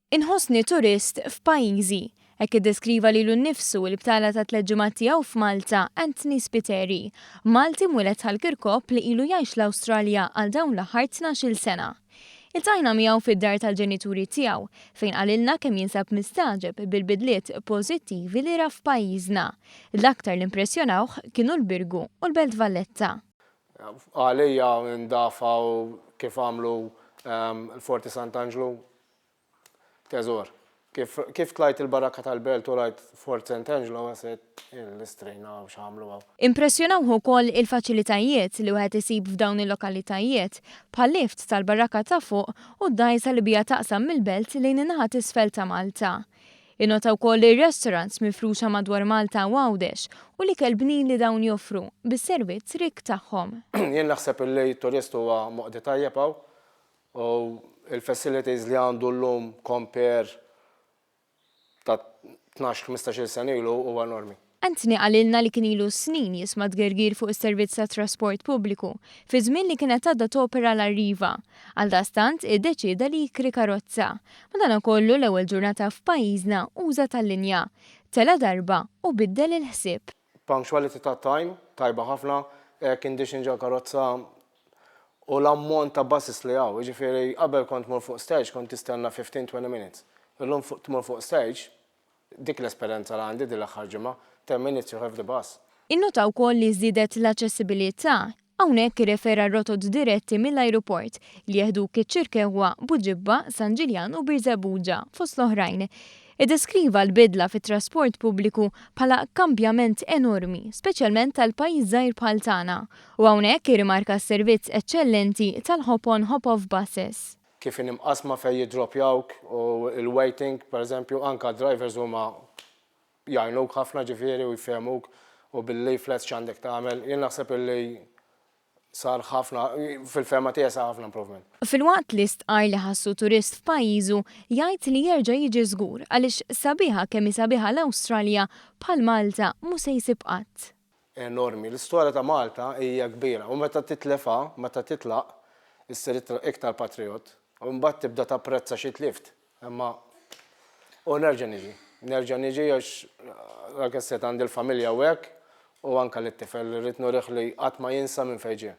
Inħossni turist f'pajjiżi. Hekk iddeskriva lilu nnifsu l-btala ta' tlett ġimgħat tiegħu f'Malta, Anthony Spiteri, Malti mwieled Ħal Kirkop li ilu jgħix l-Awstralja għal dawn l-aħħar 12-il sena. Iltqajna miegħu fid-dar tal-ġenituri tiegħu, fejn qalilna kemm jinsab mistagħġeb bil-bidliet pożittivi li ra f'pajjiżna. L-aktar li impressjonawh kienu l-Birgu u l-Belt Valletta. Għalija ndafa u kif għamlu l-Forti Sant'Anġlu teżor. Kif, kif tlajt il-Barrakka tal-Belt u rajt Fort St. Angelo, għedt l-istrina u x'għamlu hawn. Impressjonawh ukoll il-faċilitajiet li wieħed isib f'dawn il-lokalitajiet, bħal-lift tal-Barrakka ta' fuq u d-dgħajsa li biha taqsam mill-Belt lejn in-naħa t'isfel ta' Malta. Innota wkoll ir-restaurants mifruxa madwar Malta u Għawdex u l-ikel bnin li dawn joffru bis-servizz rikk tagħhom. Jien naħseb illi t-turist huwa moqdi tajjeb hawn u l-facilities li għandu llum compare ta' 12-15-il sena ilu huwa enormi. Anthony qalilna li kien ilu snin jisma' tgergir fuq is-servizz tat-trasport pubbliku fi żmien li kienet għadha topera l-Arriva. Għaldaqstant iddeċieda li jikri karozza. Madankollu l-ewwel ġurnata f'pajjiżna uża tal-linja. Tela' darba u biddel il-ħsieb. Punctuality ta' time tajba ħafna, air condition ġol karozza u l-ammont ta' buses li hawn, jiġifieri qabel kont tmur fuq stage kont tistenna 15-20 minutes. Illum tmur fuq stage, dik l-esperjenza li għandi din l-aħħar ġimgħa, 10 minutes you have the bus. Innota wkoll li żdiedet l-aċċessibilità. Hawnhekk irrefera r-rotot diretti mill-ajruport li jeħduk iċ-Ċirkewwa, Buġibba, San Ġiljan u Birżebbuġa, fost l-oħrajn. Iddeskriva l-bidla fit-trasport pubbliku bħala kambjament enormi, speċjalment għal pajjiż żgħir bħal tagħna. U hawnhekk irrimarka s-servizz eċċellenti tal-hop-on hop-off buses. Kif inhi mqassma fejn jiddropjawk u l-waiting, per eżempju, anke d-drivers huma jgħinuk ħafna ġifieri u jfehmuk u bil-leaflets x'għandek tagħmel. Jien naħseb illi sar ħafna, fil-fehma tiegħi sar ħafna improvement. Filwaqt li stqarr li ħassu turist f'pajjiżu, jgħid li jerġa' jiġi żgur għaliex sabiħa kemm hi sabiħa l-Awstralja, bħal Malta mhu se jsib qatt. Enormi. L-istorja ta' Malta hija kbira u meta titlefha, meta titlaq, issir iktar patrijott u mbagħad tibda tapprezza xi tlift. Imma u nerġa' niġi. Nerġa' niġi għax like I said għandi l-familja hawnhekk u anke lit-tifel irrid nurih li qatt ma jinsa minn fejn ġie.